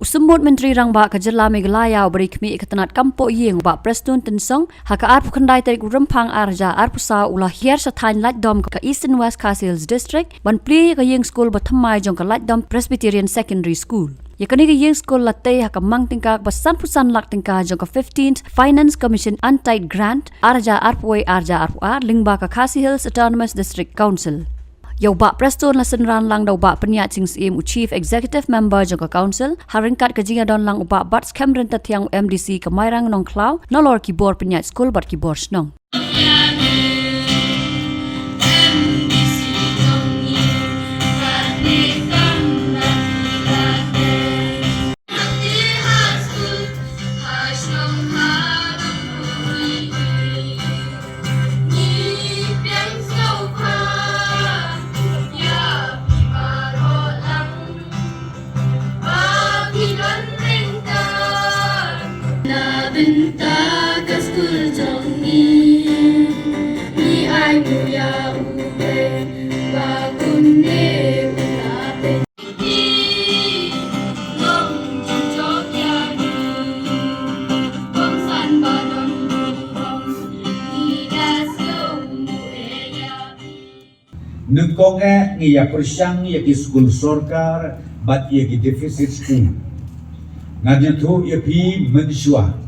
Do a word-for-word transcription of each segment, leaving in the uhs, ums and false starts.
Symbud Myntri Rangbah ka jylla Meghalaya uba dei khmih ïa ka tnat kam poh ïing u Bah Prestone Tynsong, ha ka arphew khyndai tarik u Rymphang ar hajar arphew saw u la hiar sha thaiñ Laitdom ka Eastern West Khasi Hills District ban plie ïa ka ïing skul ba thymmai jong ka Laitdom Presbyterian Secondary School. Ïa kane ka ïing skul la tei ha ka mang tyngka kaba sanphew san lak tyngka jong ka fifteenth Finance Commission Untied Grant ar hajar arphew wei ar hajar arphew ar lyngba ka Khasi Hills Autonomous District Council. Ïa u Bah Prestone la synran lang da u Bah Pynïaid Sing Syiem u Chief Executive Member jong ka Council, ha ryngkat ka jingïadon lang u Bah Batskhem Ryntathiang u M D C ka Mairang Nongkhlaw, nalor ki bor pynïaid skul bad ki bor shnong. Na bynta ka skul jong ngi, ngi ai nguh ïa U Blei ba kumne U la pynlong jingshong ïa ngi. Kongsan ba don burom, ngi da sngewbha ïa ngi. Nyngkong eh ngi ïa pyrshang ïa ki skul sorkar bad ïa ki deficit school. Ngan ïathuh ïa phi mynshuwa.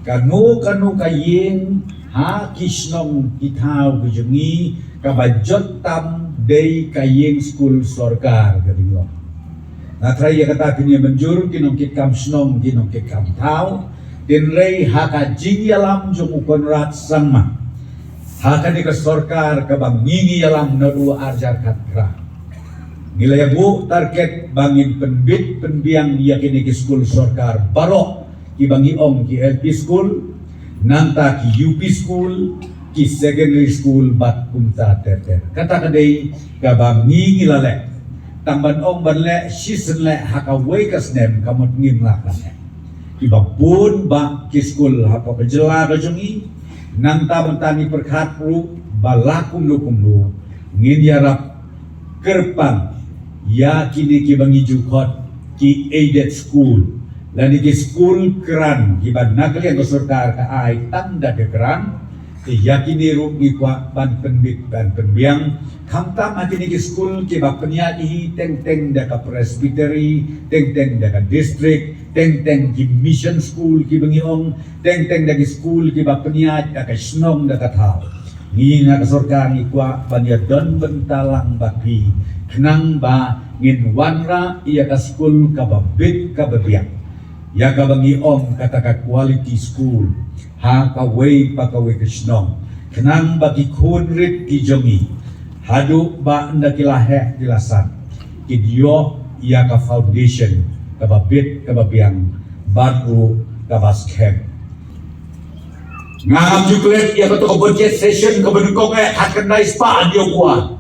Kano kano ka ïing ha ki shnong ki thaw ki jong ngi kaba jot tam dei ka ïing skul sorkar ka dei. Nga tharai ïa kata phin ïa mynjur ki nongkitkam shnong ki nongkitkam thaw. Hynrei ha ka jingïalam jong u Conrad Sangma ha kane ka sorkar kaba ngi ngi ïalam naduh ar hajar khatphra, ngi la ïa buh target ba ngin pynbit pynbiang ïa kine ki skul sorkar baroh kiba ngi ong ki L P school, nangta ki U P school, ki secondary school bad kumta ter ter. Kata ka dei kaba ngi ngi la leh. Tang ban ong ban leh shisien leh ha kawei ka snem ka mut ngim lah ban leh. Kiba bun bah ki skul hapoh ka jylla ka jong ngi. Nangta mynta ngi pyrkhat ruh ba la kumno kumno ngin ïarap kyrpang ïa kine kiba ngi ju khot ki aided school lane ki skul kyrang kiba na ka liang ka sorkar ka ai tang da ka kyrang. Te ïa kine ruh ngi kwah ban pynbit ban pynbiang. Khamtam ha kine ki skul kiba pynïaid hi teng teng da ka presbytery, teng teng da ka district, teng teng ki mission school kiba ngi ong, teng teng da ki skul kiba pynïaid da ka shnong da ka thaw. Ngi na ka sorkar ngi kwah ban ïa don bynta lang bad phi khnang ba ngin wanrah ïa ka skul kaba bit kaba biang, ïa kaba ngi ong kata ka quality school ha kawei pa kawei ka shnong, khnang ba ki khun rit ki jong ngi haduh ba ynda ki la heh ki la san kin ïoh ïa ka foundation kaba bit kaba biang bad ruh kaba skhem. Nga ngam ju klet ïa kato ka budget session kaba nyngkong eh, khatkhyndai spah hynñiew kwah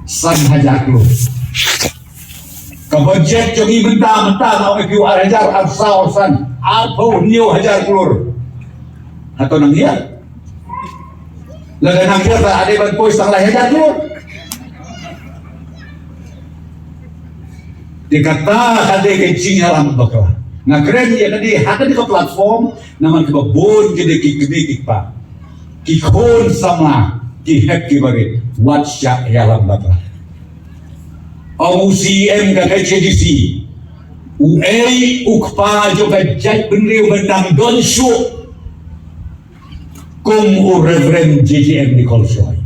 san hajar klur. Ka budget jong ngi mynta mynta nga ong ïa phi ar hajar arphew saw arphew san arphew hynñiew hajar klur. Hato nang hiar? Lada nang hiar ta ade ban poi sa lai hajar klur. Te kata ka dei ka jingïalam bakla. Nga kren ïa kane ha kane ka platform namar kaba bun ki dei ki kmie ki kpa, ki khun samla, ki hep ki barit. Wat shah ïalam bakla. Ong u C E M ka K H A D C, uei u kpa jong ka jaitbynriew ba nang don shuh kum u Reverend J J M Nichols Roy?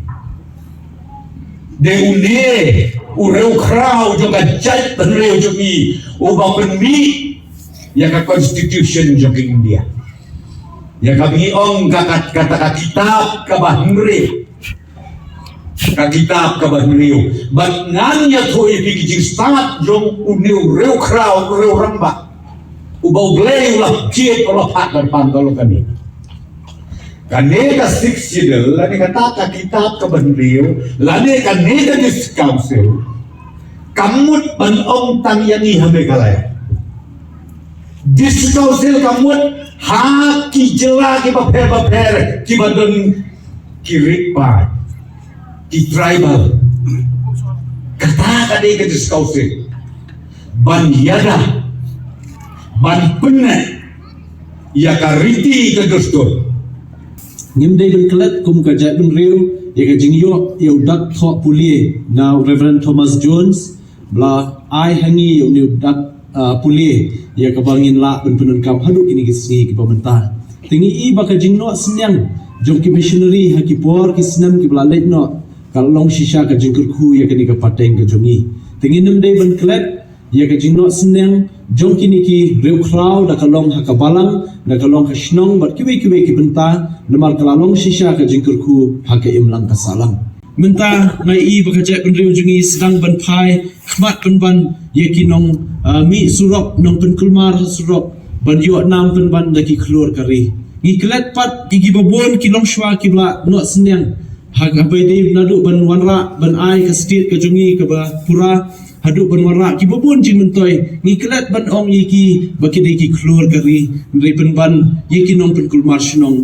Dei une u riewkhraw jong ka jaitbynriew jong ngi uba pynmih ïa ka constitution jong ka India, ïa kaba ngi ong ka, ka, kata ka kitab kaba hynriew. Ka kitab kaba hynriew. Bad ngan ïathuh ïa phi ki jingstad jong une u riewkhraw, u riewrangbah uba U Blei u la jied, u la phah kyrpang ka long kane. Kane ka Sixth Schedule lane kata ka kitab kaba hynriew lane kane ka District Council ka mut ban ong tang ïa ngi ha Meghalaya. District Council ka mut ha ki jylla kiba pher bapher kiba don ki rit paid, ki tribal. Kata ka dei ka District Council. ban ïada, ban pynneh ïa ka riti ka dustur. Ngim dei ban klet kum ka jaitbynriew ïa ka jingïoh ïa u dak thoh pule na u Reverend Thomas Jones, ba la ai ha ngi ïa une u dak, ah, pule ïa kaba ngin lah ban pyndonkam haduh kine ki sngi kiba mynta. Te ngi i ba ka jingnoh synñiang jong ki missionary ha ki por ki snem kiba la leit noh ka long shisha ka jingkyrkhu ïa kane ka pateng ka jong ngi. Te ngin ym dei ban klet ïa ka jingnoh synñiang jong kine ki riewkhraw, da ka long ha ka balang, da ka long ha shnong bad kiwei kiwei ki bynta, namar ka la long shisha ka jingkyrkhu ha ka imlang ka sahlang. Mynta nga i ba ka jaitbynriew jong ngi sdang ban phai khmat pynban ïa ki nong, ah, mih surok, nongpynkulmar ha surok, ban ïoh nam pynban da ki khlur ka ri. Ngi klet pat ïa kiba bun ki longshuwa kiba la noh synñiang ha kaba ïadei naduh ban wanrah ban ai ka state ka jong ngi kaba pura, haduh ban wanrah kiba bun jingmyntoi. Ngi klet ban ong ïa ki ba ki dei ki khlur ka ri, hynrei pynban ïa ki nongpynkulmar shnong,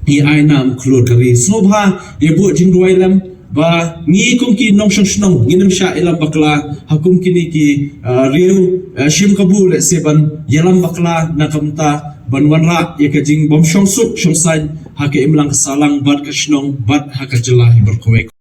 ngi ai nam khlur ka ri. Sngewbha ïa buh jingduwai lem ba ngi kum ki nongshong shnong ngin ym shah ïalam bakla ha kum kine ki, ah, riew, ah, shim kabu lehse ban ïalam bakla na ka bynta ban wanrah ïa ka jingbym shong suk shong saiñ ha ka imlang ka sahlang bad ka shnong bad ha ka jylla hi baroh kawei.